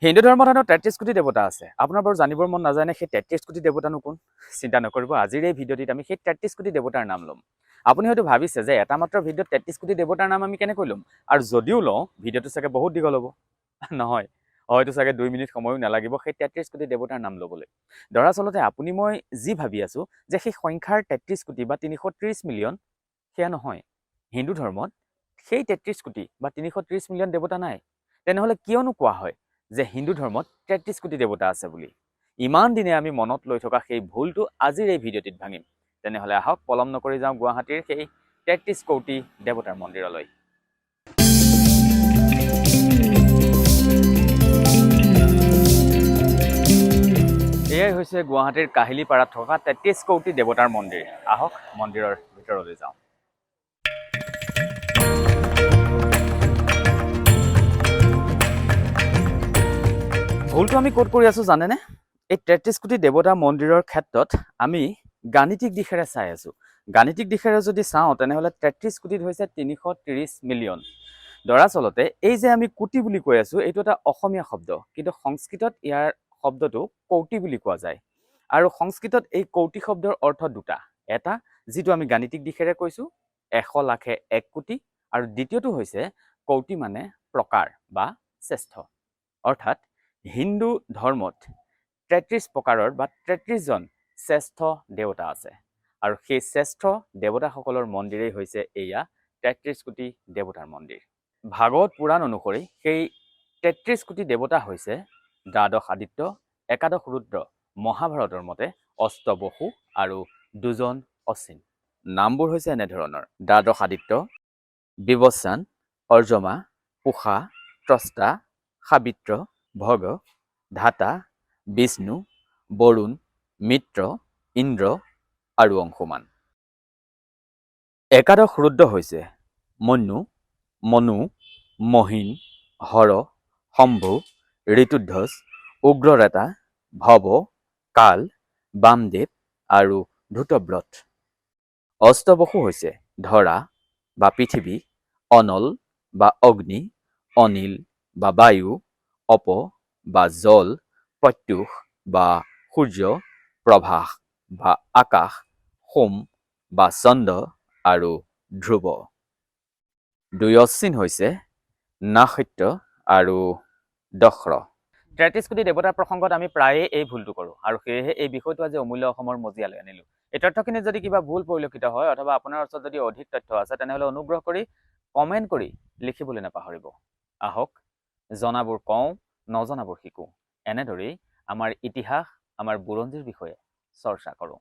হিন্দু ধৰ্মত হেনো 33 কোটি দেৱতা আছে। আপোনাৰ বাৰু জানিবৰ মন নাযায়নে সেই 33 কোটি দেৱতানো কোন? চিন্তা নকৰিব, আজিৰ এই ভিডিঅ'টিত আমি সেই 33 কোটি দেৱতাৰ নাম ল'ম। আপুনি হয়তো ভাবিছে যে এটা মাত্ৰ ভিডিঅ'ত 33 কোটি দেৱতাৰ নাম আমি কেনেকৈ ল'ম, আৰু যদিও লওঁ ভিডিঅ'টো চাগে বহুত দীঘল হ'ব। নহয়, হয়তো চাগে 2 মিনিট সময়ো নালাগিব সেই 33 কোটি দেৱতাৰ নাম ল'বলৈ। দৰাচলতে আপুনি মই যি ভাবি আছোঁ যে সেই সংখ্যাৰ 33 কোটি বা 330 মিলিয়ন, সেয়া নহয়। হিন্দু ধৰ্মত সেই 33 কোটি বা 330 মিলিয়ন দেৱতা নাই। তেনেহ'লে কিয়নো কোৱা হয় যে হিন্দু ধৰ্মত 33 কোটি দেৱতা আছে বুলি? ইমান দিনে আমি মনত লৈ থকা সেই ভুলটো আজিৰ এই ভিডিঅ'টিত ভাঙিম। তেনেহ'লে আহক, পলম নকৰি যাওঁ গুৱাহাটীৰ সেই 33 কোটি দেৱতাৰ মন্দিৰলৈ। এয়াই হৈছে গুৱাহাটীৰ কাহিলীপাৰাত থকা 33 কোটি দেৱতাৰ মন্দিৰ। আহক, মন্দিৰৰ ভিতৰলৈ যাওঁ। ভুলটো আমি ক'ত কৰি আছো জানেনে? এই 33 কোটি দেৱতা মন্দিৰৰ ক্ষেত্ৰত আমি গাণিতিক দিশেৰে চাই আছো। গাণিতিক দিশেৰে যদি চাওঁ, তেনেহ'লে 33 কোটিত হৈছে 330 মিলিয়ন। দৰাচলতে এই যে আমি কোটি বুলি কৈ আছো, এইটো এটা অসমীয়া শব্দ, কিন্তু সংস্কৃতত ইয়াৰ শব্দটো কৌটি বুলি কোৱা যায়। আৰু সংস্কৃতত এই কৌটি শব্দৰ অৰ্থ দুটা। এটা যিটো আমি গাণিতিক দিশেৰে কৈছো, 100 লাখে 1 কোটি, আৰু দ্বিতীয়টো হৈছে কৌটি মানে প্ৰকাৰ বা শ্ৰেষ্ঠ। অৰ্থাৎ হিন্দু ধৰ্মত 33 প্ৰকাৰৰ বা 33জন শ্ৰেষ্ঠ দেৱতা আছে আৰু সেই শ্ৰেষ্ঠ দেৱতাসকলৰ মন্দিৰেই হৈছে এয়া 33 কোটি দেৱতাৰ মন্দিৰ। ভাগৱত পুৰাণ অনুসৰি সেই 33 কোটি দেৱতা হৈছে দ্বাদশ আদিত্য, একাদশ ৰুদ্ৰ, মহাভাৰতৰ মতে অষ্টবসু আৰু দুজন অশ্বিন। নামবোৰ হৈছে এনেধৰণৰ: দ্বাদশ আদিত্য বিবস্বান, অৰ্যমা, পূষা, ত্বষ্টা, সাবিত্ৰ, ভগ, ধাতা, বিষ্ণু, বৰুণ, মিত্ৰ, ইন্দ্ৰ আৰু অংশুমান। একাদশ ৰুদ্ৰ হৈছে মন্যু, মনু, মহীন, হৰ, শম্ভু, ঋতুধ্বজ, উগ্ৰৰেতা, ভৱ, কাল, বামদেৱ আৰু ধূতব্ৰত। অষ্টবসু হৈছে ধৰা বা পৃথিৱী, অনল বা অগ্নি, অনিল বা বায়ু, অপ বা জল, প্ৰত্যুষ বা সূৰ্য, প্ৰভাস বা আকাশ, সোম বা চন্দ্ৰ আৰু ধ্ৰুৱ। দুই অশ্বিন হৈছে নাসত্য আৰু দক্ষ। 33 কোটি দেৱতাৰ প্ৰসংগত আমি প্ৰায়ে এই ভুলটো কৰোঁ আৰু সেয়েহে এই বিষয়টো আজি অমূল্য অসমৰ মজিয়ালৈ আনিলোঁ। এই তথ্যখিনিত যদি কিবা ভুল পৰিলক্ষিত হয় অথবা আপোনাৰ ওচৰত যদি অধিক তথ্য আছে, তেনেহ'লে অনুগ্ৰহ কৰি কমেণ্ট কৰি লিখিবলৈ নাপাহৰিব। আহক, জনাবোৰ কওঁ, নজনাবোৰ শিকোঁ। এনেদৰেই আমাৰ ইতিহাস, আমাৰ বুৰঞ্জীৰ বিষয়ে চৰ্চা কৰোঁ।